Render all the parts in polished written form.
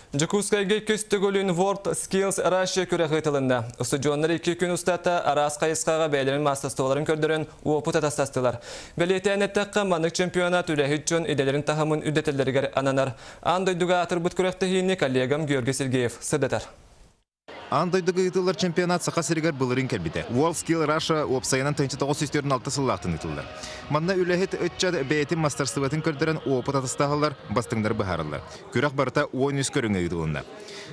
Дьокуускайга иккис төгүлүн World Skills Russia күрэх ыытылынна. Устудьуоннар 2 күн устата араас хайысхаҕа бэйэлэрин маастарыстыбаларын көрдөрөн уопут атастастылар. Бэлиэтээн эттэххэ, маннык чемпионат үлэһит дьон идэлэрин таһымын үрдэтэллэригэр ананар. Аан дойдуга аатырбыт күрэхтэһиини коллегам Георгий Сергеев сырдатар. Аан дойдуга ыытыллар чемпионат Саха сиригэр былырыын кэлбитэ. World Skill Russia уопсайынан 1946 сыллаахтан ыытыллар. Манна үлэһит ыччат бэйэтин мастарыстыбатын көрдөрөн опыт атастаһаллар, бастыҥнары быһаараллар. Күрэх барыта 13 көрүҥҥэ ыытылынна.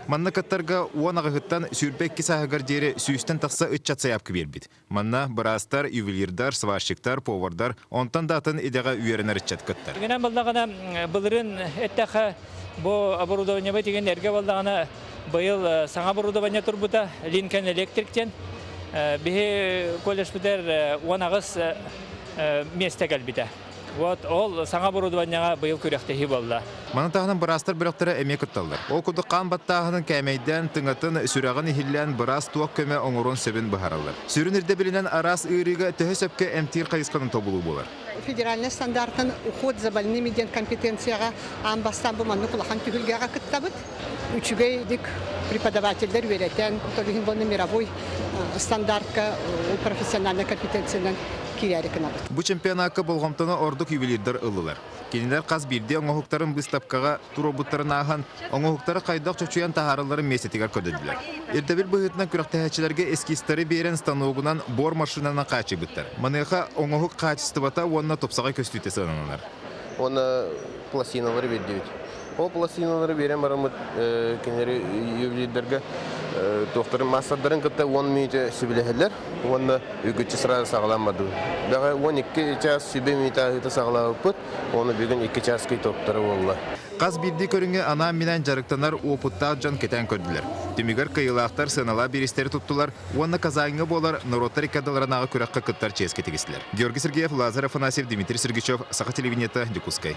Манна кыттарга 18-тан 22 сааһыгар диэри сүүстэн тахса ыччат сайаапка биэрбит. Манна быраастар, ювелирдар, сварщиктар, повардар, онтон да атын идэҕэ үөрэнэр ыччат кыттар. Гынан баллаҕына былырыын эттэххэ бу оборудованиебыт тигин эргэ буоллаҕына быйыл саҥа оборудование турбута Lincoln Electric диэн. Биһи колледжпытыгар 18 миэстэ кэлбитэ. Вот ол саҥа оборудованиеҕа быйыл күрэхтэһии буолла. Маны таһынан быраастар бөлөхтөрө эмиэ кытталлар. Ол курдук хаан баттааһынын кээмэйдээн, тыҥатын, сүрэҕин иһиллээн быраас туох көмө оҥоруон сөбүн быһаараллар. Сүрүн ирдэбилинэн араас ыарыыга төһө сөпкө эмтиир хайысханан тобулуу буолар. Федеральнай стандартын уход за больными диэн компетенцияҕа аан бастаан бу маннык улахан түһүлгэҕэ кыттабыт. Үчүгэйдик преподавателлэр үөрэтэн, ол иһин буолна мировой стандартка профессиональнай компетенциянан киирээри гынабыт. Бу чемпионакка болҕомтону ордук ювелирдар ыллылар. Кинилэр хас биирдии оҥоһуктарын быыстапкаҕа туруорбуттарын ааһан, оҥоһуктары хайдах чочуйан таһааралларын миэстэтигэр көрдөрдүлэр. Ирдэбил быһыытынан күрэхтэһээччилэргэ эскизтары биэрэн станогунан бор машинанан хааччыйбыттар. Маныаха оҥоһук хаачыстыбата уонна тупсаҕай көстүүтэ сыаналанар. Уонна пластиналары биэрдибит. Ол пластиналары биэрэн бараммыт кинилэри ювелирдэргэ туохтарын маастардарын кытта 10 мүнүүтэ сүбэлэһэллэр уонна үгүччү сразу саҕалаан бардыбыт. Бэҕэ 12 чаас сүбэ мүнүүтэ ааһыыта саҕалаабыппыт, уонна бүгүн 2 чааска топтара буолла. Хас биирдии көрүҥҥэ анаан-минээн дьарыктанар уопуттаах дьон кэтээн көрдүлэр. Түмүгэр кыайыылаахтар сыаналаах бириистэри туттулар уонна Казаньҥа буолар норуоттар икки ардыларынааҕы күрэххэ кыттар чиэскэ тигистилэр. Георгий Сергеев, Лазарь Афанасьев, Дмитрий Сергучев, Саха телевидениета, Дьокуускай.